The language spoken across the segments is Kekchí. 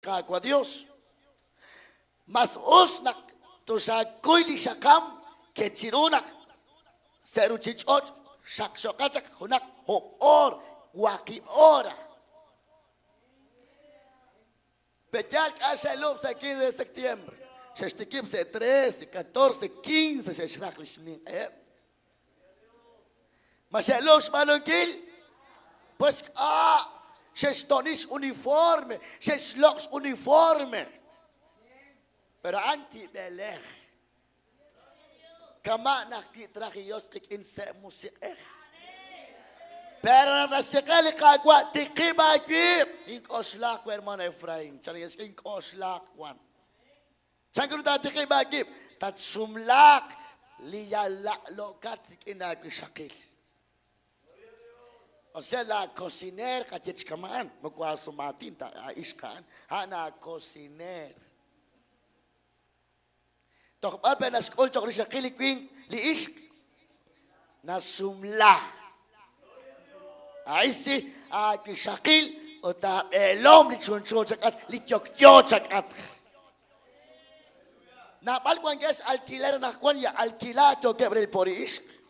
Qaawa' Dios. Mas us naq toxaakuy li xaqam ke chiru naq sa' ruuchich'och' xaqxoqat chaq junaq oob' oor, waqib' hora. Pe'yaal k'a' xe'lub' sa' 15 de septiembre? Xe'xtikib' sa' 13, 14, 15 xe'xraq li xninq'eheb'. Ma xe'lub' xb'aanunkil? Pues k'a' xe'xto'ni x'uniforme, xe'xloq' x'uniforme. Pero a'an tib'elej. Kama' naq wi' traj li Yos qik'in sa' musiq'ej. Pero naq naxye qe li Qaawa', tiqib' aawib', ink'oxlaq we hermano Efraín, chan ink'oxlaq wan. Chan ru taatiqib' aawib'? Tatsumlaaq li yal laq'lo'kat rik'in aawixaqil. O sea, la cociner qaye chi kama'an, moko aasumaatin ta ixq a'an, a'an aacociner. Toj b'ar pe naxk'ul cho'q rixaqil li winq li ixq? Nasumla. A'in si aawixaqil ut aab'eelom li chunchu chak'atq, li yokyo chak'atq. Naab'al wankex alquiler anaqwan ya alquila yookeb' re li pori ixq.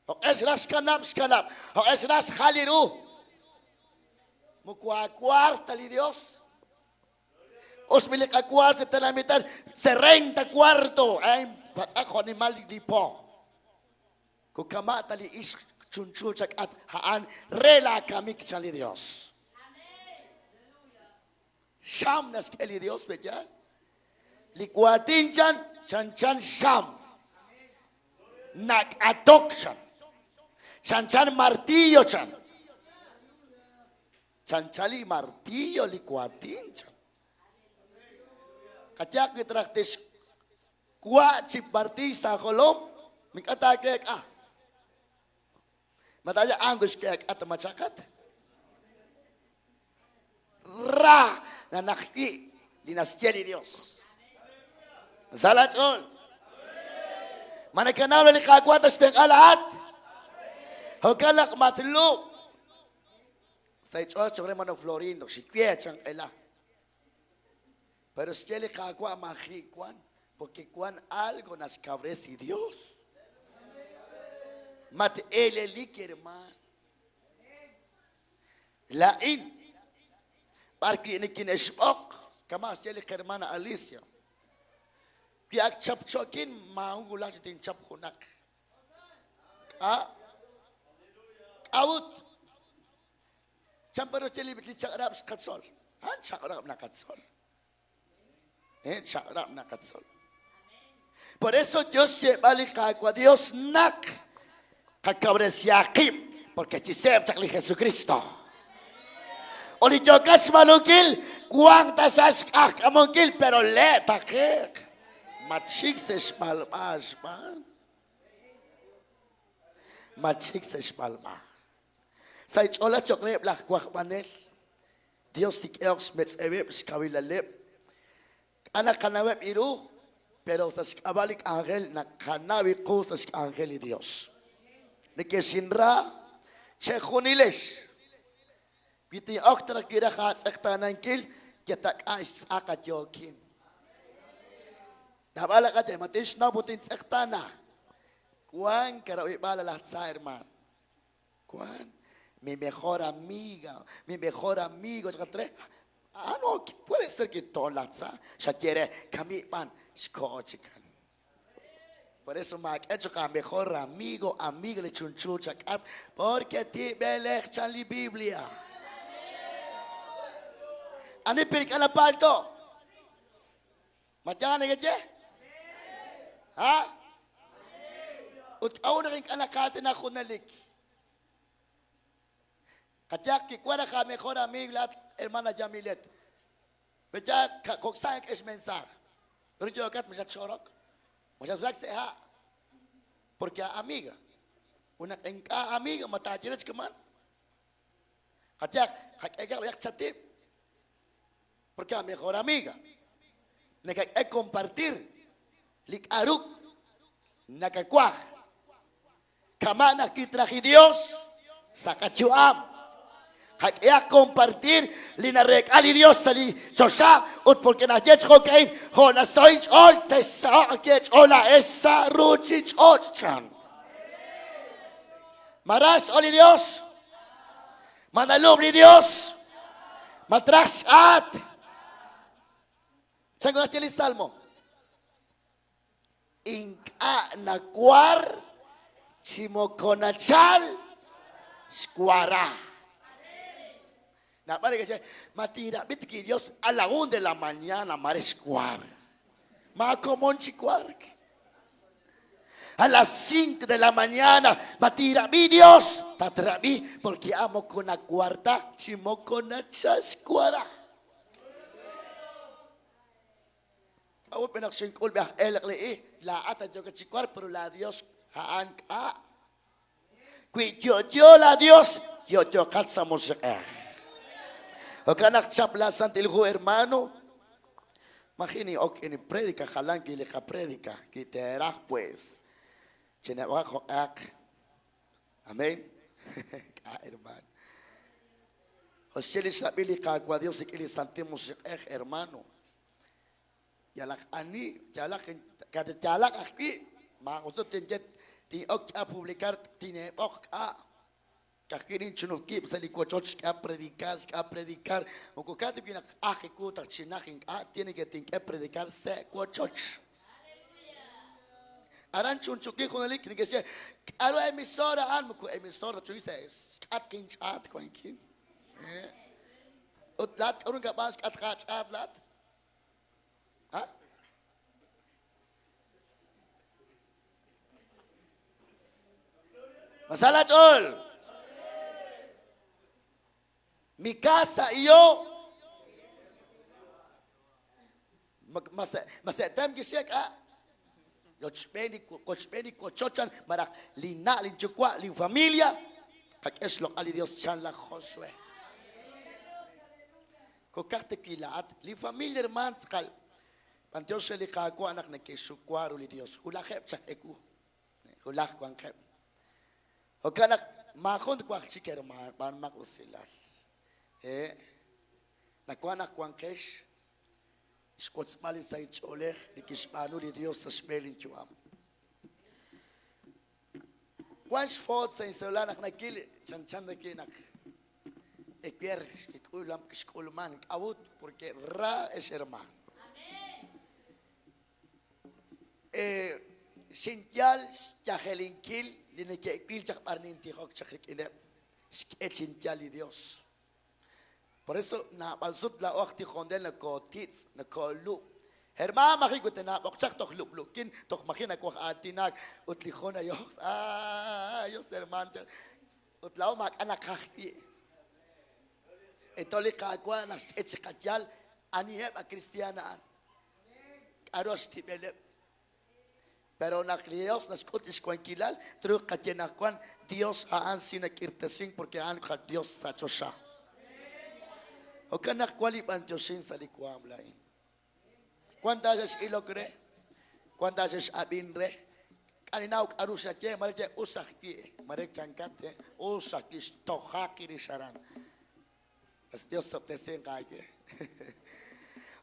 Jo'q'e xraj xkanab' xkanab', jo'q'e xraj xjal li ru. Moko aawaar ta li Dios. Oxb'il li qawaar sa' tenamital, se renta cuarto, ay patz'aq jo' nimal li po. Kukama' ta li ixq chunchu chak'atq a'an re laakamik chan li Dios. Xam naxk'e li Dios pe'yaal. Li waatin chan chanchan xam. Nak'atok chan. Chanchan martillo chan. Chanchan li martillo li waatin chan. Qayehaq wi traj tixwa' chi martiiy sa' jolom, ink'a' taakeek'a. Ma taye ango xkeek'a ta machaqat. Ra nanaq wi' li naxye li Dios. Sa laach'ool. Ma nakanaw li Qaawa' taxtenq'a laa'at? Jo'kan naq matlub'. Sa' xch'ool cho'q re Mano Florindo, xiwe chanq'ela. Pero xye li Qaawa' maji' wan, porque wan algo naxkawresi Dios. Mat-elelik, hermaan. Laa'in, b'ar wi' nikine'xb'oq, kama' xye li qhermana Alicia, wi ak chapcho'kin, maajun wulaj chi tinchap junaq. K'a' k'a'ut? Chan pa ru xye li chaq'rab' xqatzol? A'an chaq'rab' naqatzol. Eh, chaq'rab' naqatzol. Por eso Dios xyeeb'al li Qaawa' Dios naq qakawresihaq qib' porque chi seeb' chaq li Jesucristo. Ut li yookat xb'aanunkil wank ta sa' xk'ajk'amunkil pero le' taqe'q. Matxik sa' xb'alb'a xb'aan. Matxik sa' xb'alb'a. Sa' xch'oolaj cho'q reheb' laj wajb'anel, Dios tik'ehoq xmetz'eweb' xkawilaleb'. K'a' naqanaweb' iru, pero sa' xk'ab'a' li k'anjel naqanaw iqu sa' xk'anjel li Dios. Nekexinra chejunilex. Wi tin'ok ta raj kiraj aatz'eqtaanankil, yatak'a' xtz'aq ayookin. Naab'al laqat ma tinxnaw ut tintz'eqtaana. Wank karab'ib'aal laj tza, hermano. Wank mi mejor amiga, mi mejor amigo chaqat re. Ah, no, puede ser que toon laj tza. Xaye re, kami b'an xkoho chikan. Por eso maak'e cho'q aamejor amigo, amiga li chunchu chak'atq, porque tib'elej chan li Biblia. Ani pirk'a la palto? Ma yaal nekeye? Ha? Ut k'a'ut naq ink'a' naqaatina junelik? Qayehaq kiwan raj aamejor amigo laa'at hermana Yamilet. Pe'yaal koksaak ex mensaaj. Pero yookat ma xatxorok, ma xatwulak sa' ha'. Porque a amiga. Ut naq ink'a' amiga ma taaye re chi kaman? Qayehaq qak'ehaq b'ayaq chatib'. Porque a mejor amiga. Nakak'e compartir li k'a'ru nakawaj. Kama' naq kitraji Dios sa' qayu'am. Qak'ehaq compartir li nareek'a li Dios sa' li choxa ut porque naxye chi jo'ka'in, jo' nasaho' inch'ool, texsaho'q ajwi' eech'ool laa'ex sa' ruuchich'och', chan. Ma ra xch'ool li Dios? Ma nalub' li Dios? Ma traj xch'aat? Chan naxye li Salmo? Ink'a' nawar chi moko nachal xwara. Naab'al neke'xye, ma tinrab'i tik li Dios a la un de la mañana mare xwar. Maakomon chi wark. A las 5 de la mañana ma tinrab'i Dios, tatrab'i porque a moko nawar ta chi moko nachal xwara. K'a'ut pe naq xink'ul be aj elq' li i? Laa'at at yookat chi wark, pero laa Dios a'an k'a'. Wi yo'yo laa Dios, yo'yoqat sa' musiq'ej. Jo'kan naq chap laa Santil Hu, hermano. Maji' nin'ok k'in prédica, jalan ki li qaprédica, ki teeraj pues. Chineb'aq jo'q'ehaq. Amén. K'a' hermano. Jo' xye li xrab'in li Qaawa' Dios rik'in li Santil Musiq'ej, hermano. Yalaq ani, yalaq, yalaq ajwi', maa'usut tinye, tin'ok k'a publicar, tineeb'oq k'a'. Ka'ajwi' ninchunub' wib' sa' li wochoch xk'a predicar, xk'a predicar. Moko ka' ta wi' naq aj ewu taq chinaj ink'a' tiene que tink'e predicar sa' wochoch. Aran chunchukin junelik neke'xye, k'aru emisora a'an? Moko emisora chuy sa' xk'atq inch'aat wankin. Ut laa'at k'aru nakab'aan xk'atq aach'aat laa'at? Ha? Ma sa laach'ool? Mi casa y yo ma se'tem kixye k'a' rochb'een li wochb'een li wochoch chan malaj linna' linyuwa' linfamilia qak'e xloq'al li Dios chan laj Josué. Kokaq ta wi laa'at li familia hermaan tz'aqal b'antiox re li Qaawa' naq neke'xxuwa ru li Dios. Wulajeb' chaq ewu. Wulaj wanqeb'. Jo'kan naq maajun twaj chik hermaan b'aanmaq usilal. Eh, nawank naq wanqex xwotzb'al li sahil ch'oolej li kixb'aanu li Dios sa' xb'een linyu'am. Wank xfoot sa' incelular naq nakil chanchan rik'in naq ewer xk'ulman k'a'ut porque ra ex hermaan. Xinyal xyajelinkil li neke'wil chaq b'ar nintijok chaq rik'ineb', xk'e chinyal li Dios. Por eso naab'al sut laa'o aj tijonel nokootitz', nokoolub'. Hermaan maji' ut naab'oq chaq toj lub'lukin, toj maji' nawaj aatinak ut li jun ayos, ayos hermaan ut laa'o maak'a' naqaj wi'. Eto li Qaawa' naq xk'e chi qayal aniheb' a kristiaan a'an. K'aru xtib'eleb'. Pero naq li Dios naxk'ut lix wankilal, truuq qaye naq wan Dios a'an si nak'irtesink porque a'an Dios sa' choxa. Jo'kan naq wan li b'antioxink sa' li waam laa'in. Wan ta xe'x'ilok re, wan ta xe'x'ab'in re, k'aninaw k'aru xaye, mare ye us ajwi', mare chankat, us ajwi' xtojaq rix aran. As Dios tob'tesinq aawe.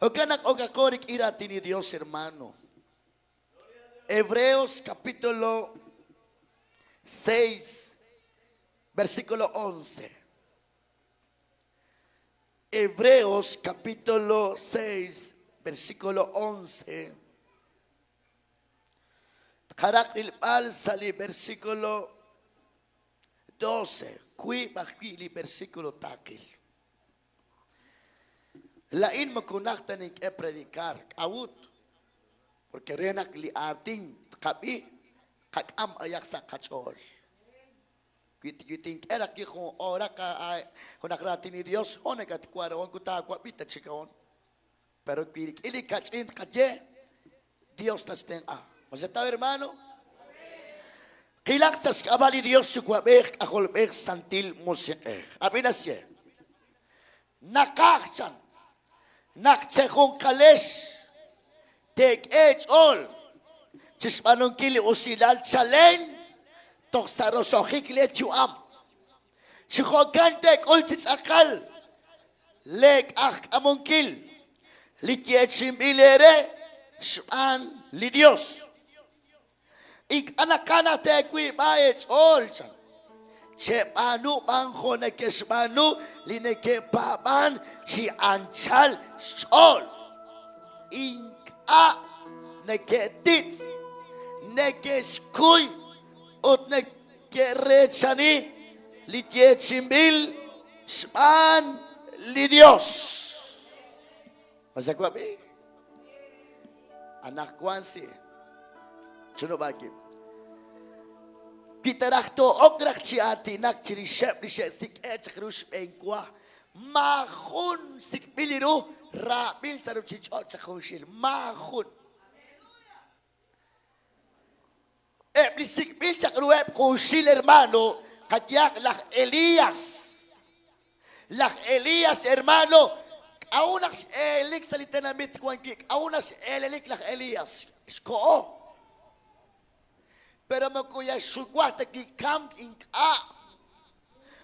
Jo'kan naq okaqo rik'in raatin li Dios, hermano. Hebreos capítulo 6, versículo 11. Hebreos capítulo 6, versículo 11. Tqaraq rilb'al sa' li versículo 12, wiib' ajwi' li versículo taaqil. Laa'in moko najt ta nink'e predicar. K'a'ut? Porque re naq li aatin tqab'i, qak'am b'ayaq sa' qach'ool. Wi tink'e raj ki jun oraq junaq raatin li Dios, hoon nakatwar hoon kutaawab'i ta chik hoon. Pero wi rik'in li kach'in tqaye, Dios tatxtenq'a. Ma xataw hermano? Qilaq sa' xk'ab'a' li Dios Yuwa'b'ej, K'ajolb'ej, Santil Musiq'ej. Ab'i naxye. Naqaj chan naq chejunqalex teek'e eech'ool chi xb'aanunkil li usilal chalen toj sa' roso'jik lee yu'am. Chi jo'kan teek'ul chi tz'aqal lee k'ajk'amunkil li yeechi'inb'il eere xb'aan li Dios. Ink'a' naqaj naq teewiib'a eech'ool, chan. Cheb'aanu b'an jo' neke'xb'aanu li neke'paab'an chi anchal xch'ool. Ink'a' neke'titz', neke'xkuy ut neke'reechani li yeechi'inb'il xb'aan li Dios. Ma xawab'i? Anaqwan si. Chunub' aawib'. Wi ta raj too'ok raj chi aatinak chirixeb' li xe'sik'e' chaq ru xb'eenwa, maajun sik'b'il li ru raab'il sa' ruuchich'och' chaq junxil. Maajun. Eb' li sik'b'il chaq ruheb' junxil hermano, qayehaq laj Elías. Laj Elías hermano, k'a'ut naq x'eelelik sa' li tenamit wan wi'? K'a'ut naq x'eelelik laj Elías? Xkoho. Pero moko yal xxuwak ta kikamk ink'a'.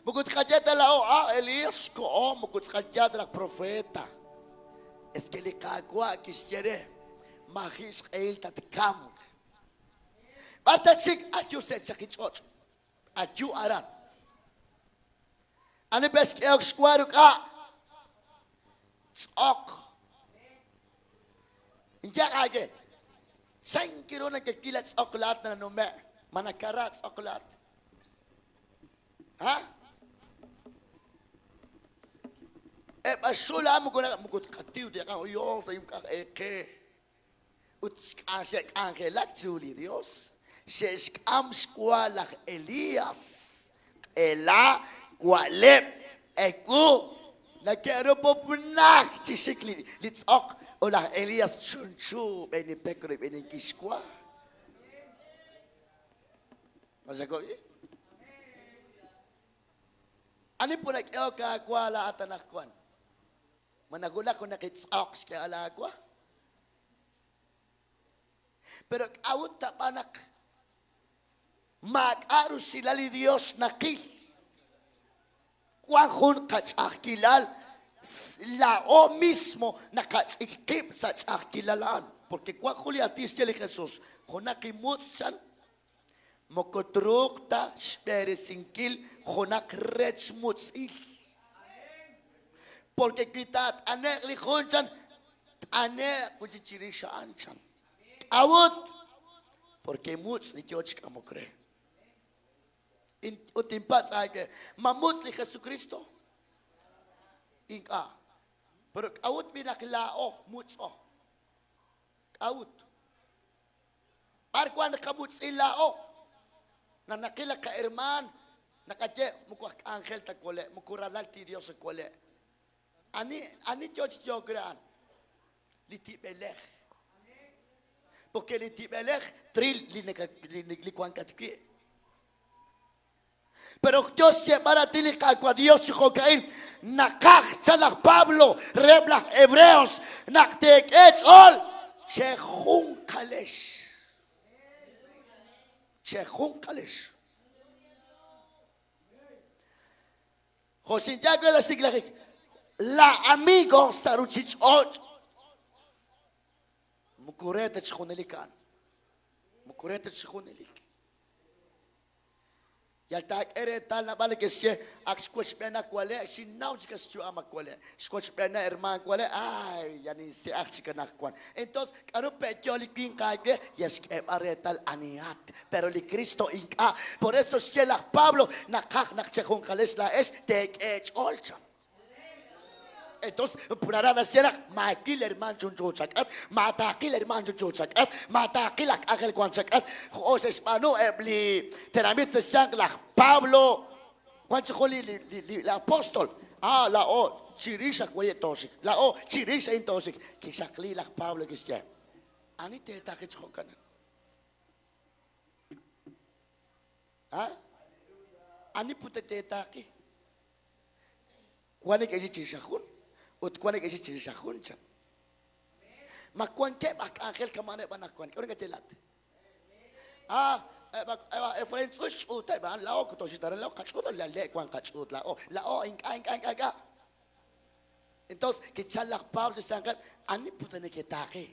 Moko tqaye ta laa'o, ah, Elías xkoho, moko tz'aqal yaal ta naq profeta. Es que li Qaawa' kixye re, maji' xq'ehil tatkamq. B'ar tatxik? Ayu sa' chaqi ch'och'. Ayu aran. Ani pe xk'ehok xwa ruk'a'? Tz'oq. Inyaq aawe. Chan ru nakekil la tz'oq laat nanume'? Ma nakara tz'oq laat? Ha? Eb' axul a'an moko moko tqatiw ta yo sa' imk'aj eqe. Ut xe'k'anjelak chiru li Yos, xe'xk'am xwa laj Elías, q'ela, wa'leb', ewu, neke'rupupnak chi xik li tz'oq ut laj Elías chunchu b'enipek royb'eninkil xwa. Ma xako'i? Ani po nak'ehok aawa laa'at anaqwan? Ma nawulak junaq li tz'oq xk'eeb'al aawa? Pero k'a'ut tab'a naq maak'a' rusilal li Dios naqil? Wan jun qach'a'ajkilal laa'o mismo naqach'ik qib' sa' ch'a'ajkilal a'an. Porque wan jun li aatin xye li Jesus, junaq li mutz' chan moko truuq ta xb'eresinkil junaq rech mutz'il. Porque wi taat'ane'q li jun chan, t'ane'q wi' chik chirix a'an chan. K'a'ut? Porque mutz' li yoo chi k'amok re. Ut tinpatz' aawe, ma mutz' li Jesukristo? Ink'a'. Pero k'a'ut b'i naq laa'o mutz'o? K'a'ut? B'ar wank li qamutz'il laa'o? Naq naqil li qahermaan, naqaye, Moko aj k'anjel ta wole', moko ralal ta li Dios wole'. Ani, ani yoo chi yook re a'an? Li tib'elej. Porque li tib'elej tril li, li, li wankat wi'. Pero yo xyeeb'al raatin li Qaawa' Dios chi jo'ka'in, Naqaj, chan laj Pablo reheb' laj Hebreos, naq teek'e eech'ool chejunqalex. Chejunqalex. Jo' xinye aawe sa' xtiklajik, la amigo sa' ruchich'och' moko re ta chi junelik a'an. Moko re ta chi junelik. Yal taak'e reetal naab'al neke'xye, Ak xwochb'eena wale', xinnaw chik xyu'am ak wale', xwochb'eena hermaan wale', ay, yal ninse'aj chik anaqwan. Entonces, k'aru pe'yo li winq aawe? Yal xk'eeb'al reetal anihat, pero li Cristo ink'a'. Por eso xye laj Pablo, naqaj naq chejunqalex laa'ex teek'e eech'ool, chan. Entonces, purara naxye naq maakil hermaan chunchu chak'at, maataaqil hermaan chunchu chak'at, maataaqil aj k'anjel wank chak'at. Jo' xe'xb'aanu eb' li tenamit sa' xyanq laj Pablo, wan chi jun li apóstol. Ah, laa'o chirix aj wali tooxik. Laa'o chirix a'in tooxik. Kixaqli laj Pablo kixye, ani teetaaqi chi jo'kan? Ha? Ani put teetaaqi? Wan neke'xik chirix aj jun ut wan neke'xik chirix aj jun chan. Ma wankeb' aj k'anjel kama'aneb' anaqwan? K'aru nakaye laa'at? Ah, eb' Efraín tz'ux xch'uuteb' a'an, laa'o toxitaran, laa'o qach'uut, le' wank qach'uut laa'o, laa'o ink'a' ink'a' ink'a' ink'a'. Entonces kichal laj Pablo chi xyanqeb', ani put neketaaqe?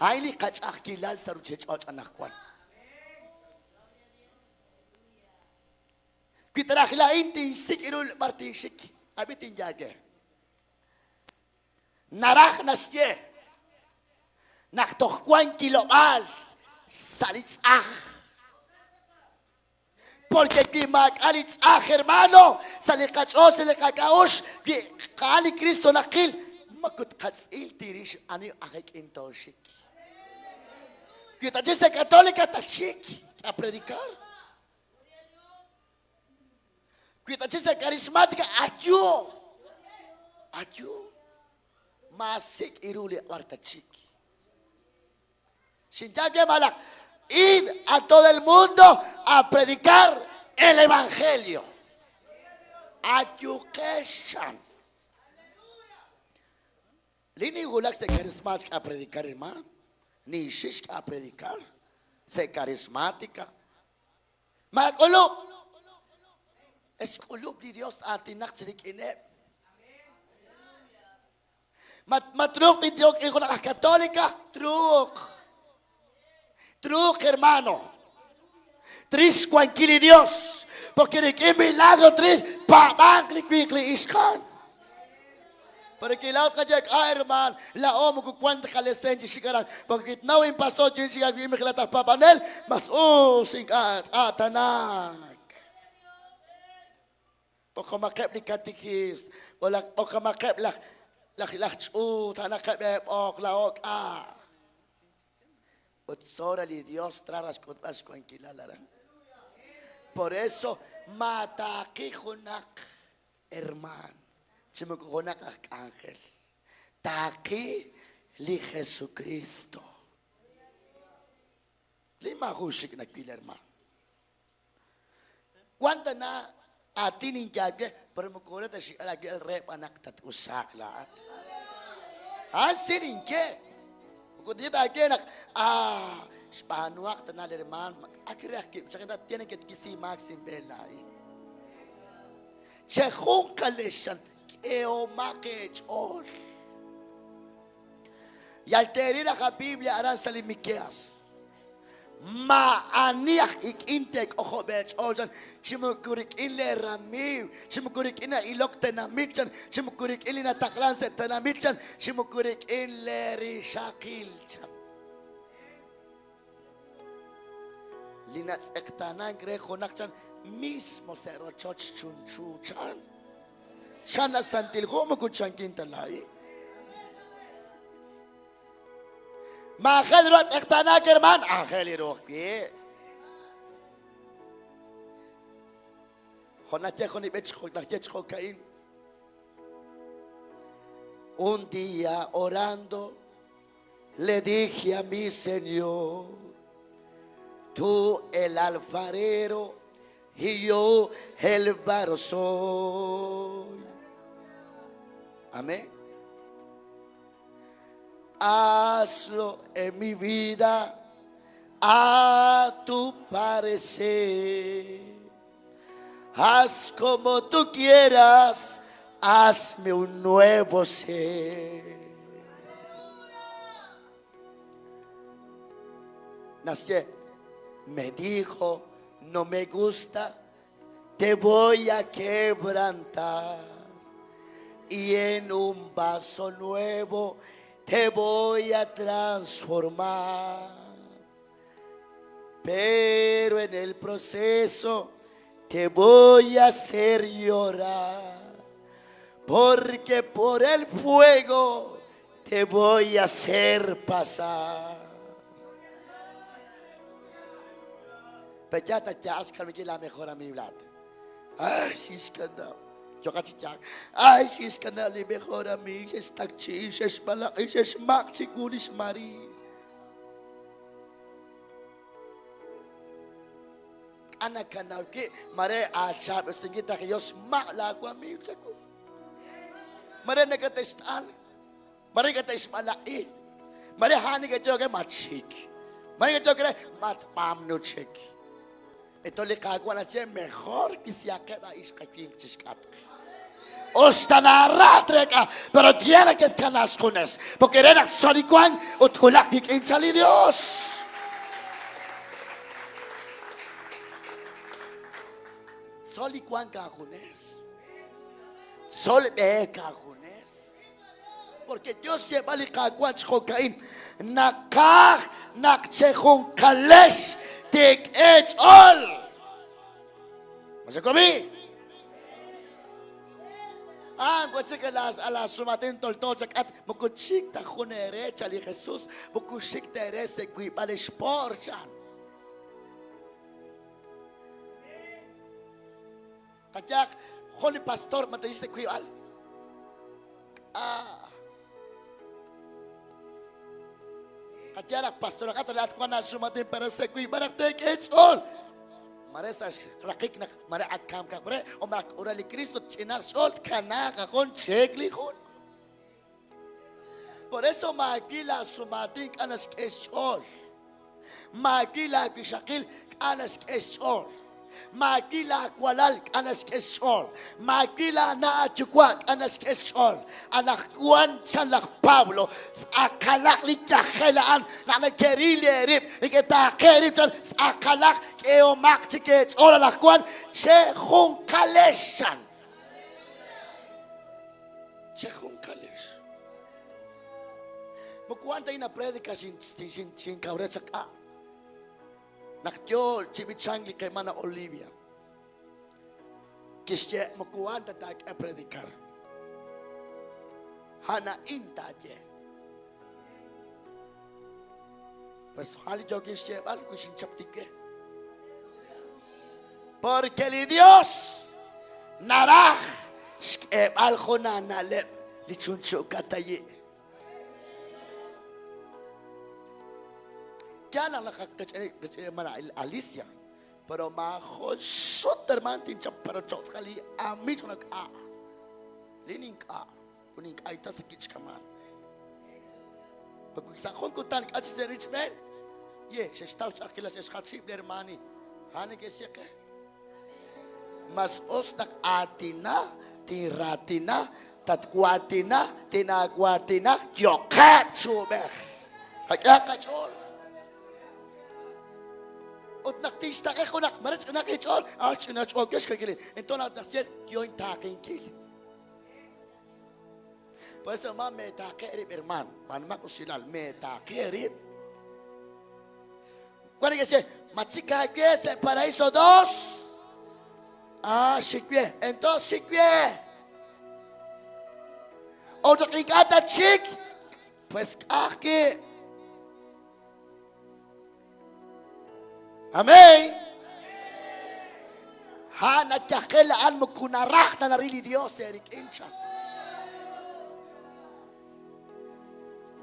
A'in li qach'a'ajkilal sa' ruuchich'och' anaqwan. Wi ta raj laa'in tinsik' ru b'ar tinxik, ab'i tinyaage. Naraj naxye naq toj wank kilob'aal sa' li tz'aj. Porque wi maak'a' li tz'aj, hermano, sa' li qach'ool, sa' li qak'a'uxl, wi a'an li Kristo naqil, moko tqatz'il ti rix ani aj ik'in tooxik. Wi ta chi sa' Católica tatxik a predicar. Wi ta chi sa' Carismática, ayu. Ayu. Maasik' iru li b'ar tatxik. Xinyal malaj id a todo el mundo a predicar el evangelio. Ayuqexan. Li ninwulak sa' carismática a predicar, hermano. Ninxix a predicar sa' carismática. Maak'ulub'. Xk'ulub' li Dios aatinaq chi rik'ineb'. Ma, ma truuq tintijok rik'in junaq aj Católica? Truuq. Truuq, hermano. Trix xwankil li Dios. Porque rik'in milagro trix paab'ank li winq li ixqan. Pero kilaw tqaye, ah, hermano, laa'o moko wank ta qalesen chi xik aran. Porque kitnaw in pastor chin xik ajwi' mijla taj paab'anel, mas us ink'a' aatanak. B'oqomaqeb' li katikist, b'oqomaqeb' laj laj laj ch'uut, a'anaqeb' eeb'oq, laa'o k'a'. Ut tzora li Dios tra raj xk'utb'al xwankilal aran. Por eso maataaqi junaq hermaan chi moko junaq aj k'anjel. Taaqi li Jesucristo. Li maajun xik' nawil, hermaan. Wan tana aatin inyaal we, pero moko re ta xik'al aawe re b'an naq tat-usaaq laa'at. A'an sin inye. Moko tinye ta aawe naq ah, xb'aanuhaq tana li hermaan, ak re aj kib' chaq tiene que twisi maak sa' inb'een laa'in. Chejunqalex k'ehomaq eech'ool. Yal teeril aj Biblia aran sa' li Miqueas. Maa'ani aj ik'in teek'ojob' eech'ool chan, chi moko rik'in leeramiiw, chi moko rik'in na'ilok tenamit chan, chi moko rik'in li nataqlank sa' tenamit chan, chi moko rik'in leerixaqil chan. Li natz'eqtaanank re junaq chan, mismo sa' rochoch chunchu chan. Chan la Santil Hu moko chankin ta laa'in. Ma aajel ru atz'eqtaanaak, hermaan? Aajel ru ajwi'. Jo' naxye jun li b'ich, naxye chi jo'ka'in. Un día orando le dije a mi Señor, tú el alfarero y yo el barro soy. Amén. Hazlo en mi vida a tu parecer. Haz como tú quieras, hazme un nuevo ser. Naxye, me dijo, no me gusta, te voy a quebrantar y en un vaso nuevo te voy a transformar. Pero en el proceso te voy a hacer llorar, porque por el fuego te voy a hacer pasar. Pechata chaska la mejor amiga. Ay, si iskanda. Ay, si iskanda li mejor amiga. Xextakchi, xexmalaqi, xexmaq, chikulis mari. Ana kanawki, mare achaab'esinkil Dios ma laawamiiw chaku. Mare nakatext'al, mare nakatexmalaq'i, Mare a'an neke'yehok re matxik. Mare neke'yehok re matb'aamnu chik. Eto li Qaawa' naxye mejor kisihaqeb' a ixqawinq chixk'atq. Usta naraj trek'a, pero tiene que tkanaaq xjunes. Porque re naq tzol li wank ut twulaq kik'in cha li Dios. Tzol li wank aajunes. Tzol b'eek aajunes. Porque Dios xyeeb'al li Qaawa' chi jo'ka'in, naqaj naq chejunqalex teek'e ch'ool. Ma xekomi? Ah, wachik a la sumatin tolto chak'at, moko chik ta jun eere cha li Jesús, moko xik ta eere se wiib'al xpoor chan. Qayehaq, jun li pastor ma tixik sa' wiib'al. Ah. Qayehaq naq pastoraqat laa'at wan aasumatin pero sa' wiib'al naq teek'e ch'ool. Mare sa' xraqik naq mare ak kamkaq re o ma ak ura li Kristo tch'inaq xch'ool tkanaaq jun cheek li jun. Por eso maawil laasumaatin k'a' naxk'e xch'ool. Maawil laawixaqil k'a' naxk'e xch'ool. Maawil laawalal k'a' naxk'e xch'ool. Maawil laana' aayuwa' k'a' naxk'e xch'ool. Anaqwan chan laj Pablo, tz'aqalaq li yajel a'an naq nekeril eerib', neketaaqe eerib' chan, tz'aqalaq k'ehomaq chik eech'ool anaqwan chejunqalex chan. Chejunqalex. Moko wan ta ina prédica xinkawre chaq k'a. Naq yo chi b'ichank li qermana Olivia. Kixye moko wan ta taak'e predicar. A'an taaye. Pues a'an li yookin xyeeb'al wi xinchap tinye. Porque li Dios naraj xk'eeb'al jun aana'leb' li chunchu'kat tayi'. Yaal naq naqach'e hermana Alicia, pero maajo xut hermano tinchap pero choq tz'aqal li amich naq a li nink'a' ut ink'a' ta sa' kichkaman. Porque sa' jun kutan k'a' chi te'richb'een, ye xe'xtaw xch'a'ajkilal xe'xjach rib' li hermani. A'an neke'xye qe. Mas us naq aatina, tinraatina, tatwaatina, tinaawaatina, yo'qeb' chi uub'ej. Qak'ehaq qach'ool. Ut naq tixtaqe junaq, mare ch'inaq inch'ool, ah, ch'ina ch'oolkex kakilin. Entonces naq naxye, yo intaaqenkil. Por eso, hermano, meetaaqe eerib', hermano. B'aanumaq usilal, meetaaqe eerib'. Wan neke'xye, ma chik aawe sa' Paraíso 2? Ah, xik we. Entonces xik we. O naq ink'a' tatxik, pues k'aj ki. Amén. A'an ayajel a'an moko naraj ta naril li Dios eerik'in chan.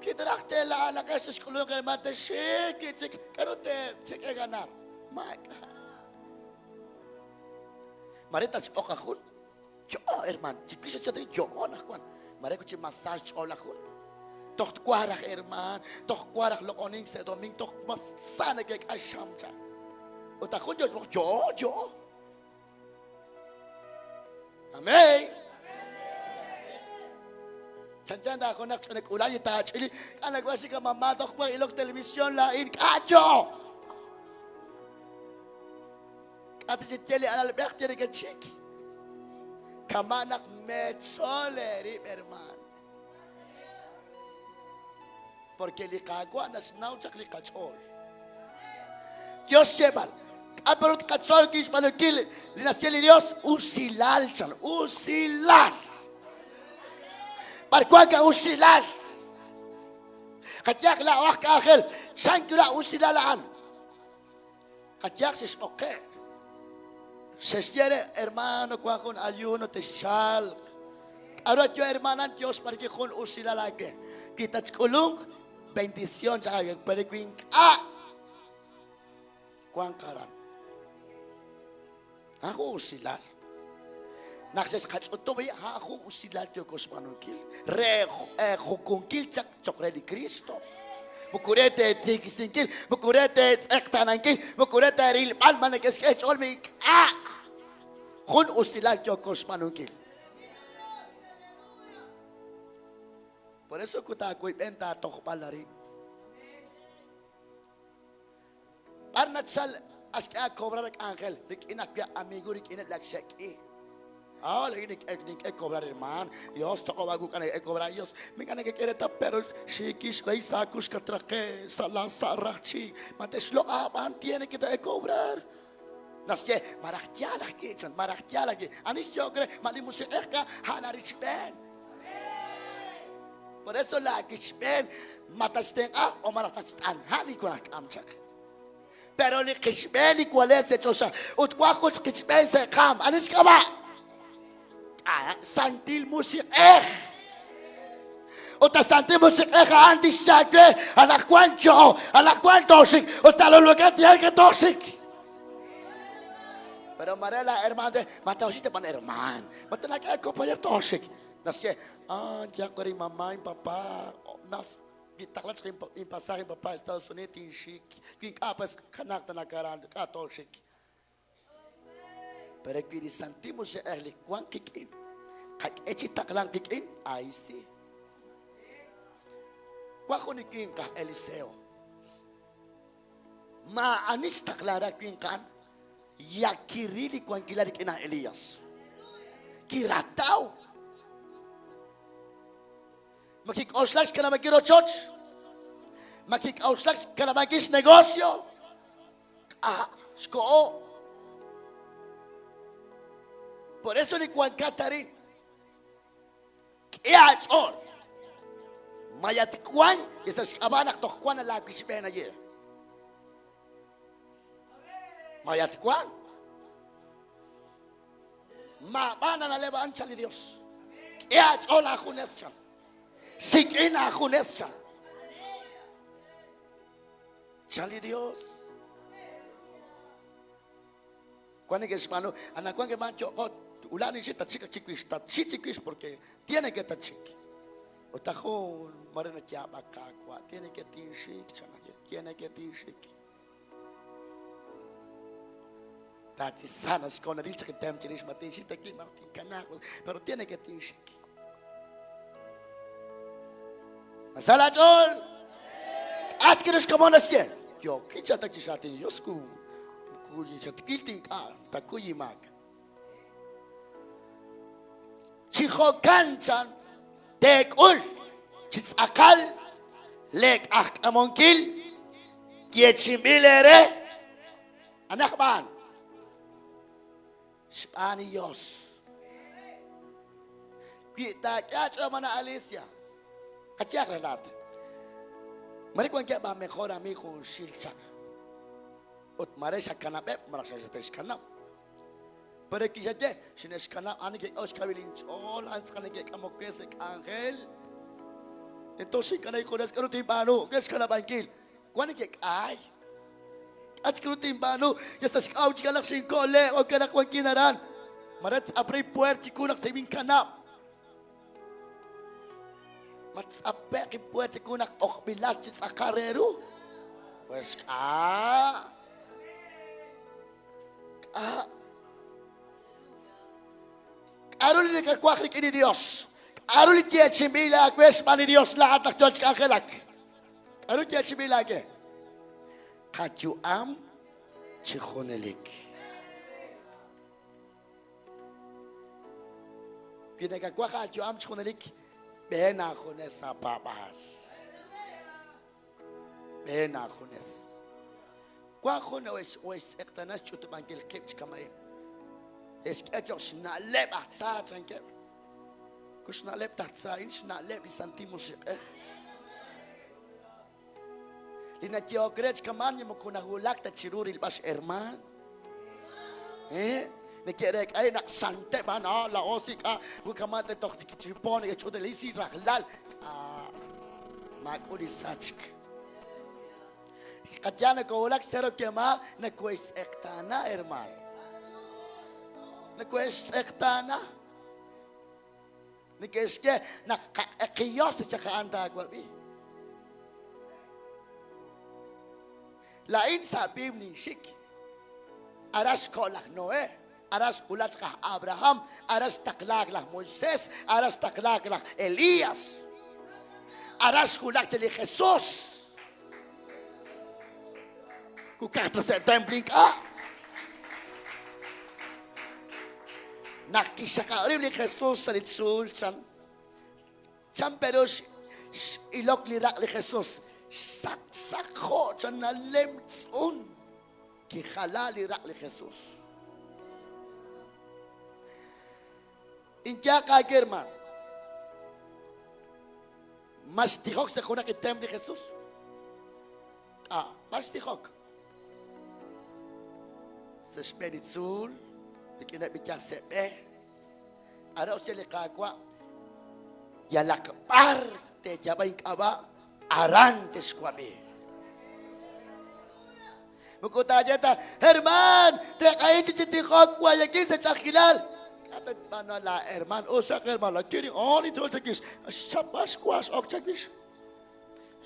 Kitraj teela'alaqex xk'ulunk hermano texik chik k'aru teechek'e ganar. Maak'a'. Mare tatxb'oq ajun. Yo'o hermano, chikix chat yo'o anaqwan. Mare chi masaj xch'ool ajun. Toj twaraj hermano, toj twaraj loq'onink sa' domingo, toj mas sa neke'k'ax xam chan. Ut ajun yo yo'o, yo'o. Amén. Chanchan ta junaq ch'ina k'uula'al li taach'ili, k'a' nawaj xik a mamá toj wank ilok televisión laa'in, k'a' yo. K'a' ta xye li alalb'ej ye nekechik. Kama' naq meetzol eerib', hermano. Porque li Qaawa' naxnaw chaq li qach'ool. Dios xyeeb'al, k'a' pe ru tqatzol kixb'aanunkil li naxye li Dios? Usilal chan, usilal. B'ar wank usilal? Qayehaq laa'o aj k'anjel, chan ru usilal a'an? Qayehaq xexb'oqe'k. Xexye re, hermano, wank jun ayuno texchalq. K'aru ayo hermanan Dios xb'arki jun usilal aawe. Wi tatk'ulunq, bendición chaq aawe. Pero wi ink'a' wanq aran. A'an jun usilal. Naq xexqach'utub' a'an jun usilal yooko xb'aanunkil. Re jukunkil chaq choq re li Kristo. Moko re ta eetiikisinkil, moko re ta eetz'eqtaanankil, moko re ta eerilb'al ma neke'xk'e xch'ool ma ink'a'. Jun usilal yooko xb'aanunkil. Por eso ku taawoyb'en taatojb'al arin. B'ar nachal axk'e aakobrar k'anjel rik'in ajwi' amigo rik'ineb' li ak xe'k'i. Ah, le nink'e cobrar hermano. Dios toq'ob' aawuk'an nink'e cobrar Dios. Mink'a' nekek'e reetal pero xiikix rey saakux katraqe sa' laa sa' raj chi ma te'xloq' aab'aan tiene que te cobrar. Naxye, maraj yaal ajwi' chan, maraj yaal ajwi'. Ani xyo'ok re, ma li musiq'ej ka, a'an arichb'een. Por eso laa kichb'een ma tatxtenq'a o maraj tatxt'an. A'an li wank k'am chaq. Pero li qixb'een li wale' sa' choxa ut wank jun qichb'een sa' qaam. Ani xk'ab'a'? Santil Musiq'ej. Ut a Santil Musiq'ej a'an tixyaak re anaqwan yo'o, anaqwan tooxik, ut talolok'e tiyan ke tooxik. Pero mare la hermano de, ma tooxik te ban hermano, ma te la que compañero tooxik. Naxye, ah, ya ko rin mamá y papá, nas Kitaqla chaq inpasaje inpapa Estados Unidos tinxik. Wi ink'a' pues kanaaq tana aran, k'a' tooxik. Pero wi li Santil Musiq'ej li wank qik'in, qak'e chi taqlank qik'in, ahí sí. Wank jun li winq aj Eliseo. Maa'ani xtaqla ra winq a'an, ya kiril li wankilal rik'in aj Elías. Kirataw. Ma kik'oxlak xkanab'ankil rochoch? Ma kik'oxlak xkanab'ankil xnegocio? K'a' xko'o. Por eso li wankat arin, k'e aach'ool. Mayat wank li sa' xk'ab'a' naq toj wank laawixb'een aye. Mayat wank. Maab'aan na'leb' a'an chan li Dios. K'e aach'ool aajunes chan. Sik'in aajunes chan. Chan li Dios. Wank neke'xb'aanu, anaqwan ke'man yo'qo ula'ani chi tatxik chiwix, tatxik chiwix porque tiene que tatxik. Ut jun mare nayaab'ak Qaawa', tiene que tinxik chan, tiene que tinxik. Rachisana xkonaril chaq tem chirix ma tinxik ta ki maraj tinkanaaq pero tiene que tinxik. Sa laach'ool k'a' ru xkomon naxye yookin chatak chi xaatin Dios ku ku xatkil tink'a' takuy inmaak. Chi jo'kan chan teek'ul chi tz'aqal leek'ajk'amonkil yeechi'inb'il eere anaqb'aan xb'aan li Yos. Wi taak'e aach'ool mana Alicia, qayehaq re laat. Mare wankeb' aamejor amiig junxil chaq. Ut mare xakanab'eb' malaj xate'xkanab'. Pero kixye, xine'xkanab' a'an neke'k'aw xkawil inch'ool, a'an tz'aqal neke'k'amok we sa' k'anjel. Tento xinkana injunes, k'aru tinb'aanu? K'e xkanab'ankil. Wan neke'k'ay. K'a chik k'aru tinb'aanu? Yal sa' xk'aw chik naq xinkole', ok naq wankin aran. Mare tz'ap re pueert chiwu naq xeb'inkanab'. Ma tz'ape'q pueert chiwu naq b'oqb'ilat chi tz'aqal re ru? Pues k'a'. K'a' K'a'ru li nakawaj rik'in li Dios? K'a'ru li yeechi'inb'il aawe xb'aan li Dios laa'at naq yoo chi k'anjelak? K'a'ru yeechi'inb'il aawe? Qayu'am chi junelik. Wi nakawaj aayu'am chi junelik, b'een aajunes sa' paab'aal. B'een aajunes. Wank jun xe'xtz'eqtaana xch'utub'ankil qib' chi kama'in. Te'xk'e cho'q xna'leb' aj tza, chankeb'. Ku xna'leb' taj tza a'in, xna'leb' li Santil Musiq'ej. Li nayehok re chi kama'an moko nawulak ta chiru rilb'al xhermaan. Eh? Neke'reek'a naq santeb' a'an, ah, laa'o sik', ah, wi kama' toj chipon neke'ch'utlisi rajlal. Ah, maak'ul li sachk. Qayal nakowulak Cero Kema, nakohe'xtz'eqtaana, hermano. Nakohe'xtz'eqtaana. Neke'xye naq qaq'eqiyos chaq a'an taawab'i. Laa'in sa' viiv ninxik. Aran xko' laj Noé, aran xwulak chaq aj Abraham, aran xtaqlaak laj Moisés, aran xtaqlaak laj Elías, aran xwulak chaq li Jesús. Kukaj ta sa' templo ink'a'. Naq kixxaqab' rib' li Jesús sa' li tzuul chan, Chan pe ru x'ilok li raq' li Jesús? Xsaqsaq jo' chan nalemtz'un. Kijala li raq' li Jesús. Inyaq aawe, hermano. Ma xtijok sa' junaq li templo li Jesús? Ah, b'ar xtijok? Sa' xb'een li tzuul, rik'ineb' li yaj sa' b'e. Aran xye li Qaawa', Yalaq b'ar teeyaab'a ink'ab'a', aran texwab'i. Moko taaye ta, Hermaan, teq'ahin chi tijok wayakin sa' ch'a'ajkilal. K'a' ta tb'aanu laa hermaan? Us xaq hermaan, la kiri on li tzuul chawix. Xchapb'al xwa x'ok chawix.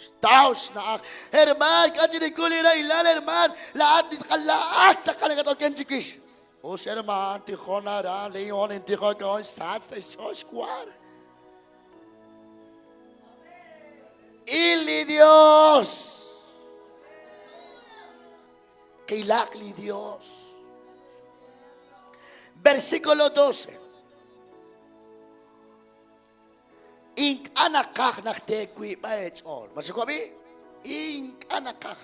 Xtaw xna'aj. Hermaan, k'a' chi nikul li rahilal, hermaan. Laa'at laa'at tz'aqal nakat'oken chiwix. Us hermaan, tijon aran, leon intijok on xsach sa' xch'ool xwar. Il li Dios. Qilaq li Dios. Versículo 12. Ink'a' naqaj naq teewiib'a eech'ool. Ma xwab'i? Ink'a' naqaj.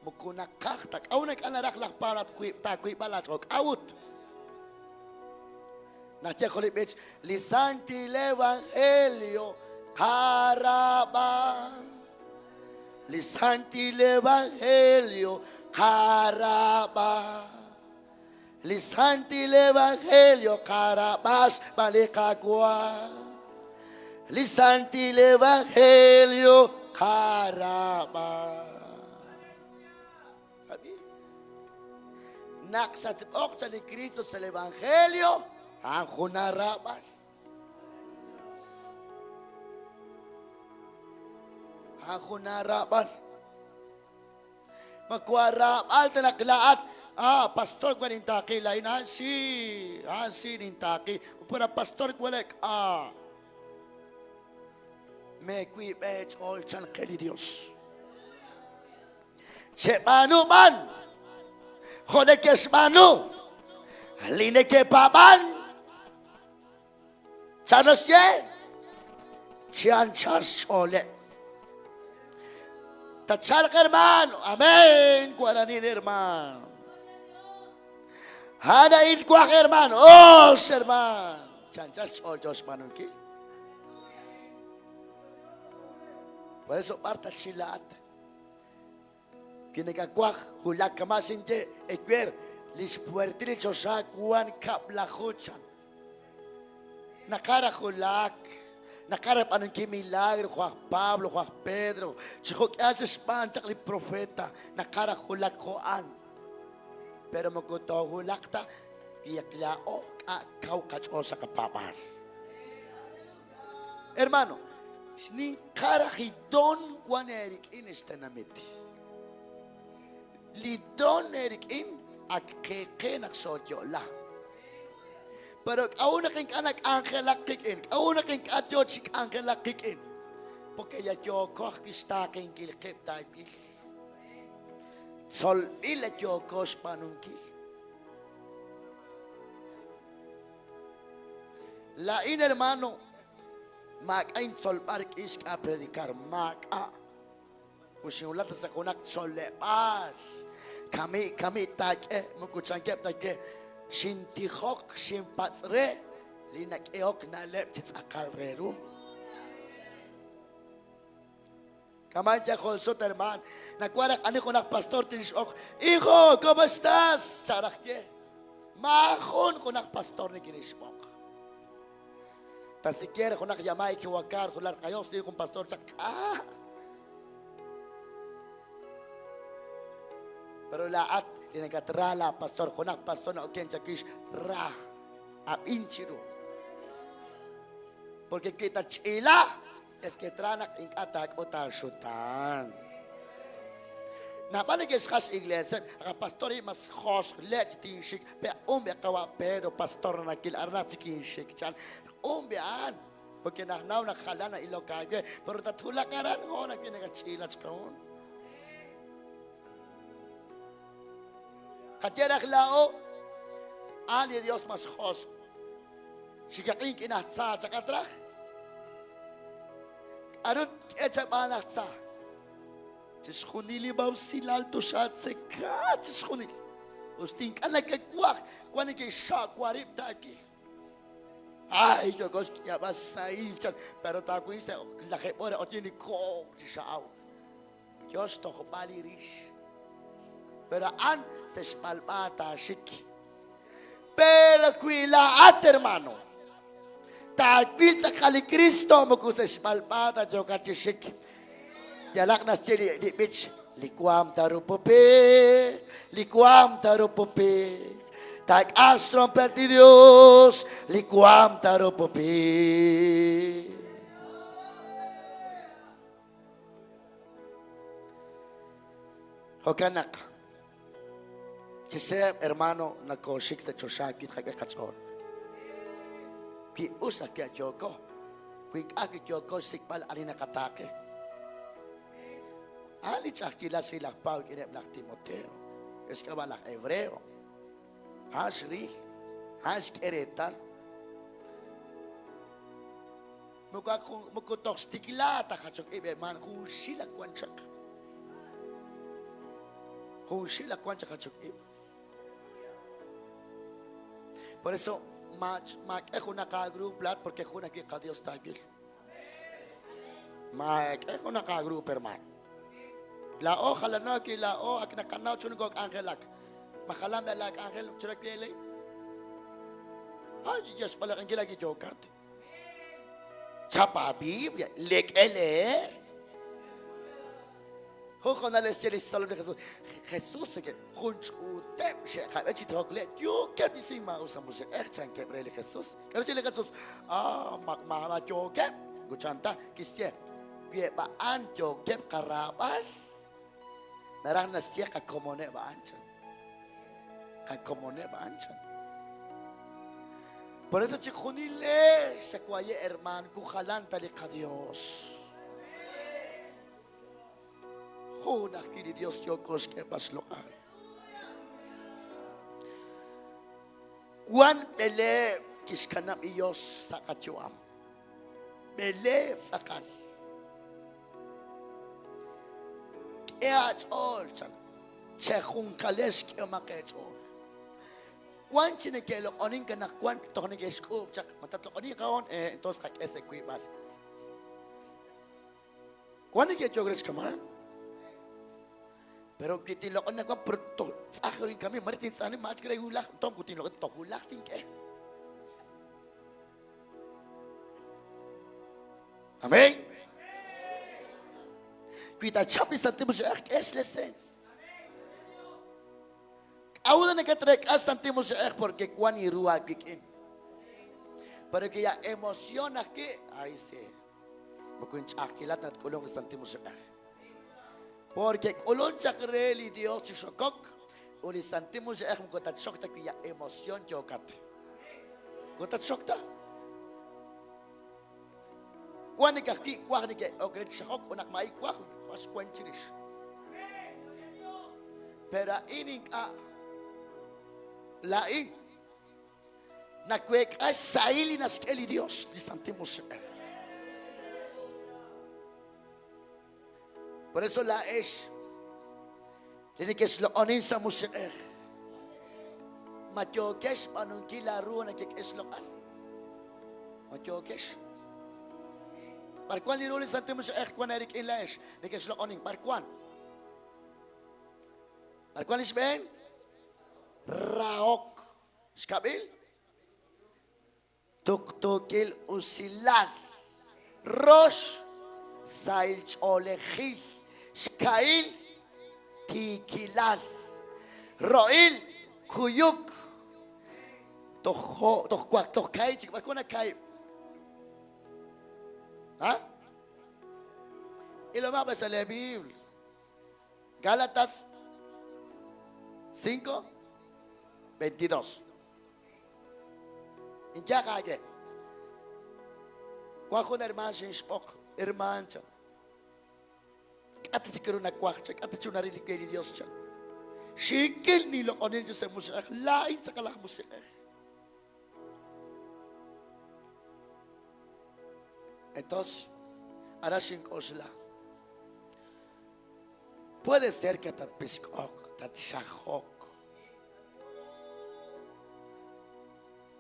Moko naqaj ta. K'a'ut naq ink'a' naraj laj Pablo naq taawiib'a laach'ool? K'a'ut? Naxye jun li b'ich, li santil evangelio qarab'a. Li santil evangelio qarab'a. Li santil evangelio qarab'a xb'aan li Qaawa'. Li santil evangelio qarab'a. Naq xatb'oq sa' li Kristo sa' li evangelio, a'an jun aarab'al. A'an jun aarab'al. Ma waraab'al ta naq laa'at, ah, pastor wa nintaaqi laa'in, ah, si, ah, si nintaaqi. Pero pastor walek, ah. Meewiib' eech'ool chan qe li Dios. Cheb'aanu b'an jo' neke'xb'aanu li neke'paab'an. Chan naxye? Chi anchal xch'ooleb'. Tachalq hermano. Amén. Waranin hermano. Hana ilwaj hermano. Os hermano. Chi anchal xch'ool yo xb'aanunkil. Por eso b'ar tatxilaat. Kinekawaj wulak kama' xinye ewer, li xpuertil li choxa wank kab'laju chan. Naqaj raj wulak, naqaj raj b'aanunkil milagro jo' aj Pablo, jo' aj Pedro, chi jo'k'ihal xe'xb'aan chaq li profeta, naqaj raj wulak jo' a'an. Pero moko toowulaq ta wi laa'o k'a' kaw qach'ool sa' qapaab'aal. Hermano, xninqa raj li don wan eerik'in ex tenamit. Li don eerik'in ak qe qe naq xooyo'la. Pero k'a'ut naq ink'a' nak'anjelak qik'in? K'a'ut naq ink'a' yoo chi k'anjelak qik'in? Porque ya yooko ajwi' xtaaqenkil qib' taawil. Tzolb'il la yooko xb'aanunkil. Laa'in hermano, maak'a' intzolb'al rik'in xk'a' predicar, maak'a'. Ut xinwulak ta sa' junaq tzoleb'aal. Kami, kami taak'e, moko chankeb' ta ke. Xintijok, xinpatz' re li nak'ehok na'leb' chi tz'aqal re ru. Kama'an yal jun sut, hermaan. Nawaj raj ani junaq pastor tinxb'oq, Hijo, ¿cómo estás? Chan raj ye. Maajun junaq pastor nikinixb'oq. Tan siquiera junaq llamada equivocar, jular kayos, dijo un pastor chaq k'a. Pero laa'at li nakatra la pastor, junaq pastor na'oken chakix ra, ab'in chiru. Porque wi tatch'iila, Es que tra naq ink'a' taak'ut aaxutaan. Naab'al neke'xjal x'igleeseb', Qapastor a'in mas josq le' chi tinxik, pe q'un b'e qawa' Pedro, pastor nanakil, aranaq chik inxik, chan. Q'un b'e a'an, porque najnaw naq jalan na'ilok aawe, pero tatwulaq aran hoon ajwi' nakatch'iila chqa'un. Qaye raj laa'o, a'an li Dios mas josq'. Xikaqin k'in aj tza chaqat raj. K'aru tk'e chab'aan aj tza? Chixjunil li mausilal toxaatzeka chixjunil. Us ink'a' nakawaj, wan neke'xxa'wa rib' taakil. Ay, yoko xk'ab'a sahil chan, pero taawil sa' lajeeb' hora otyin li kook chi xa'aw. Yo xtojb'al li rix. Pero a'an sa' xb'alb'a taaxik. Pero wi laa'at, hermano, taawil tz'aqal li Kristo moko sa' xb'alb'a ta yookat chi xik. Yalaq naxye li b'ich, li waam tarupupiq, li waam tarupupiq, taak'aj xtrompet li Dios, li waam tarupupiq. Jo'kan naq, chi seeb', hermano, nakooxik sa' choxa wi tqak'e qach'ool. Wi us ajwi' yooko, wi ink'a' wi yooko xsik'b'al ani naqataaqe. A'an li ch'a'ajkilal xril laj Pablo rik'ineb' laj Timoteo, xk'ab'a' laj Hebreo. A'an xril, a'an xk'e reetal. Moko ak jun, moko toj xtikla ta jachok ib' hermano, junxil ak wan chaq. Junxil ak wan chaq jachok ib'. Por eso, maak'e junaq aagruup laat porque jun ajwi' qaDios taawil. Maak'e junaq aagruup, hermano. Laa'o jalano wi laa'o ak naqanaw chu nokok'anjelak. Ma jalan b'e laa k'anjel chira wi' lay? Ay, xb'alaq'inkil ak yookat. Chap aaBiblia, lek'e leer. Jun hoonal xye li xtzolom li Jesús, Jesús jun ch'uuteb' xe'qab'e chi tijok le' yookeb' chi sink maa'us aj musiq'ej chankeb' re li Jesús. K'aru xye li Jesús? Ah, ma ma yookeb'. Kuchanta kixye, wi eb' a'an yookeb' qaraab'al, naraj naxye qakomoneb' a'an chan. Qakomoneb' a'an chan. Por eso chijunilex xawaye hermano, kujalan ta li qaDios. Jun ajwi' li Dios yooko xk'eeb'al xloq'al. Wan b'eleeb' kixkanab' li Dios sa' qayu'am. B'eleeb' tz'aqal. K'e aach'ool chan. Chejunqalex k'ehomaq eech'ool. Wan chi neke'loq'onink anaqwan toj neke'xk'uub' chaq. Ma tatloq'oninq a'on? Eh, entonces qak'e sa' wiib'al. Wan neke'yook re xkama'an. Pero wi tinloq'onin anaqwan, pero toj tz'aj ru inkamik, mare tintz'ajni, ma achik re wulaj, entonces wi tinloq'onin toj wulaj tink'e. Amén. Wi taachap li Santil Musiq'ej, k'e xlesens. K'a'ut nakatreek'a Santil Musiq'ej? Porque wan li ru aawik'in. Pero que ya emoción ajwi', ay sí. Moko inch'a'ajkilal ta tk'ulunq li Santil Musiq'ej. Porque k'ulun chaq re li Dios chi xokok ut li Santil Musiq'ej moko tatxok ta wi ya emoción yookat. Moko tatxok ta. Wan nekajwi' waj neke'ok re chi xajok ut naq ma'i waj was wan chirix. Pero a'in ink'a' laa'in naweek'a xsahil li naxk'e li Dios, li Santil Musiq'ej. Por eso laa'ex li nekexloq'onin sa' musiq'ej, ma yookex xb'aanunkil laa ru nekek'e xloq'al? Ma yookex? B'ar wan li ru li Santil Musiq'ej wan eerik'in laa'ex nekexloq'onin? B'ar wan? B'ar wan li xb'een? Rahok. Xkab'il? Tuqtuukil usilal. Rox, sahil ch'oolejil. Xkahil, tiikilal. Ro'il, kuyuk. Toj jo, toj waq, toj kaahib' chik. B'ar wank kaahib'? Ha? Ilomaq b'e sa' lee Biblia. Gálatas 5, 22. Inyaq aawe. Wank jun hermaan xinxb'oq, hermaan chan. K'a' ta chik ru nawaj chan, k'a' ta chik naril li we li Dios chan. Xiikil niloq'onin chi sa' musiq'ej, laa'in tz'aqal aj musiq'ej. Entonces, aran xink'oxla. Puede ser que tatpisk'oq, tatxajoq.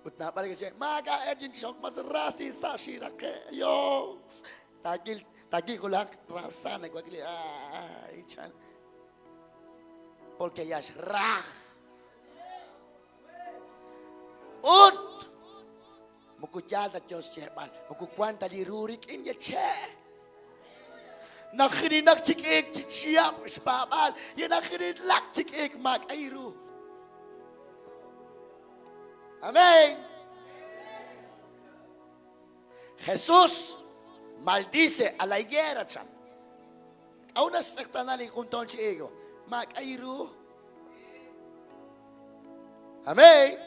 Ut naab'al neke'xye, maak'a' erchin xok mas ra sa xinraqe'. Dios. Taakil, taakil wulaj rasa nawakli. Ay, chan. Porque ya xraj. Ut moko yaal ta yo xyeeb'al, moko wank ta li ru rik'in li che'. Najirinak chi k'iik chi chihab' xpaab'aal, ye najirinlak chi k'iik maak'a' ru. Amén. Jesús maldice a la higuera, chan. K'a'ut naxtz'eqtaana li jun toon chi higo? Maak'a' ru. Amén.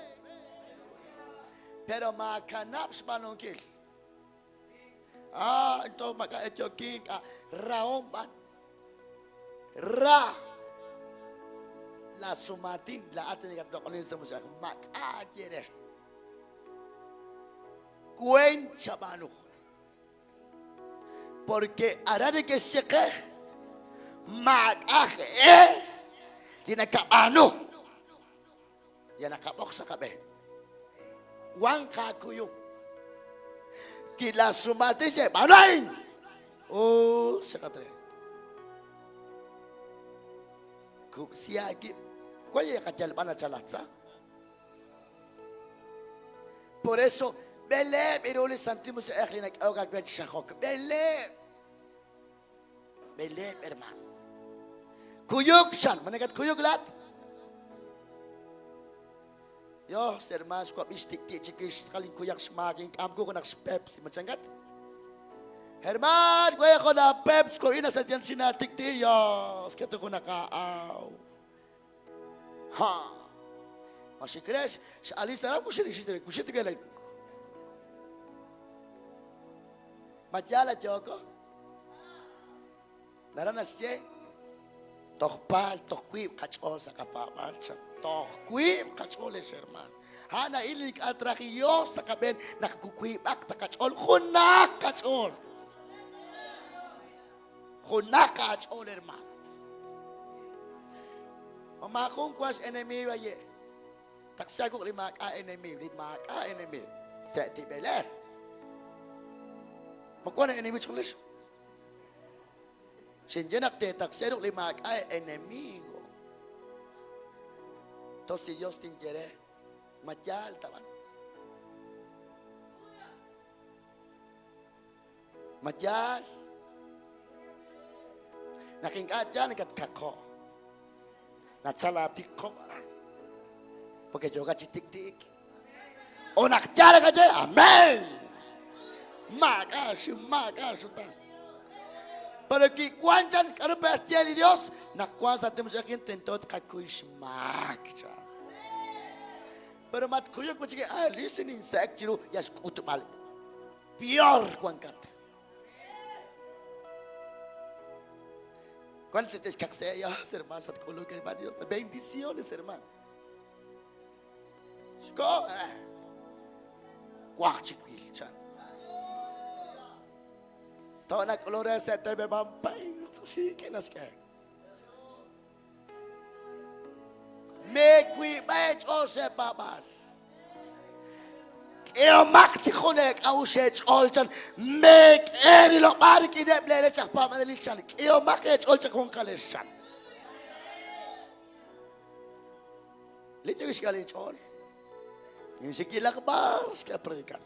Pero maakanab' xb'aanunkil. Ah, entonces maak'a' yokin k'a rahom b'an. Ra. La sumatin, la ate nakatloq'onin sa musiq'ej. Maak'a' ye re. Weent xab'aanu. Porque aran neke'xye qe, maak'a' aj e li nakab'aanu. Ya naqab'oq sa' qab'een. Wank aakuyum. Kilasumatin xe b'aanu a'in. Us xaqat re. Kub'si aawib'. Wan li qayalb'al nachal laj tza. Por eso, b'eleeb' ru li Santil Musiq'ej li nak'ehok aawe chi xajok. B'eleeb'. B'eleeb', hermano. Kuyuk, chan. Ma nakatkuyuk laat? Dios, hermano, xwab'i xtikti' chikix tz'aqal inkuyaq xmaak ink'amku junaq xPepsi. Ma chankat? Hermano, we junaq Pepsi ko ina sa tiyan sinatikti. Dios, keto junaq aaw. Ha. Ma si crees, Alisa ra kushiti kele. Ma yaal yoko. Nara naxye toj paal toj wiib' qach'ool sa' qapaab'aal chan. Toj wiib' qach'ool ex hermaan. A'an a'in li ink'a' traj Dios sa' qab'een naq wiib'aq ta qach'ool, junaq qach'ool. Junaq aach'ool, hermano. Ma maajun wan x'enemigo aye'. Taqsi aawuq' li maak'a' enemigo, li maak'a' enemigo. Sa' tib'elej. Ma wan enemigo chixjunil? Xinye naq teetaqsi eeruq' li maak'a' enemigo. Tos li Dios tinye re, ma yaal ta b'an? Ma yaal? Naq ink'a' yaal nakatkaqo'. Nachal aatiqob' porque yookat chi tik'ti'ik. O naq yaal nakaye, amén. Maak'a' xiw, maak'a' xutaan. Pero kiwan chan k'aru pe' xye li Dios naq wank sa' timux'eqin tento tqakuy xmaak chan. Pero matkuyuk wi' chik, ah, listo ninse'ek chiru yal xk'utb'al. Peor wankat. ¿Cuál te descansea, hermano? Dios. Bendiciones, hermano. Xko, Waj chikwil chan. Tona colores se te beban pay. Sí, que nos que. Meewiib'a eech'ool seepaab'aal. K'ehomaq chi jun eek'a'uxl eech'ool chan. Meek'e rilob'aal rik'ineb' leerech aj paab'anelil chan. K'ehomaq eech'ool chi junqalex chan. Li yo xk'al inch'ool. Ninxikilaq b'ar xk'e predicar.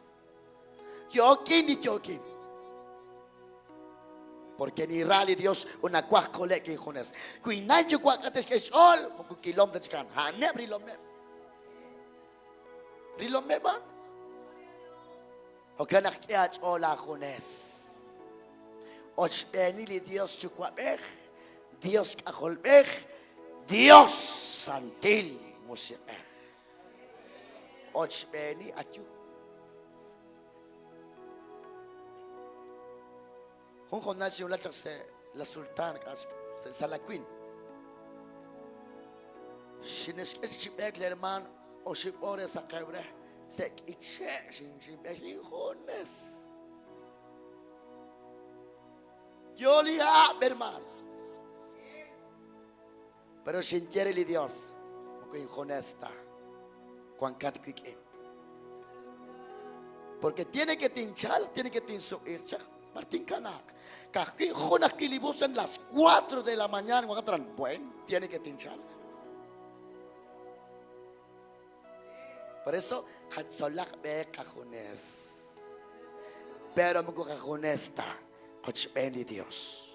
Yookin li yookin. Porque ninra li Dios ut nawaj kole'k injunes. Wi nan yuwa' k'a te'xk'e xch'ool, moko kilom ta chikan. A'aneb' rilomeb'. Rilomeb' b'an. Jo'kan naq k'e aach'ool aajunes. Ochb'eeni li Dios Yuwa'b'ej. Dios K'ajolb'ej, Dios Santil Musiq'ej. Ochb'eeni ayu. Jun hoonal xinwulak chaq sa' La Sultana, sa' Salacuín. Xine'xk'e chi b'eek li hermaan oxib' oor re saqew re. Sa' k'iche' xinb'eek injunes. Yo li hab', hermaan. Pero xinye re li Dios, moko injunes ta, wankat wik'in. Porque tiene que tinchalq, tiene que tinsuq'iiq chaq, b'ar tinkanaaq. Ka'ajwi' jun ajwi' li bus en las 4 de la mañana, wankat aran, bueno, tiene que tinchalq. Por eso, qatzolaq b'eek qajunes. Pero moko qajunes ta, qochb'een li Dios.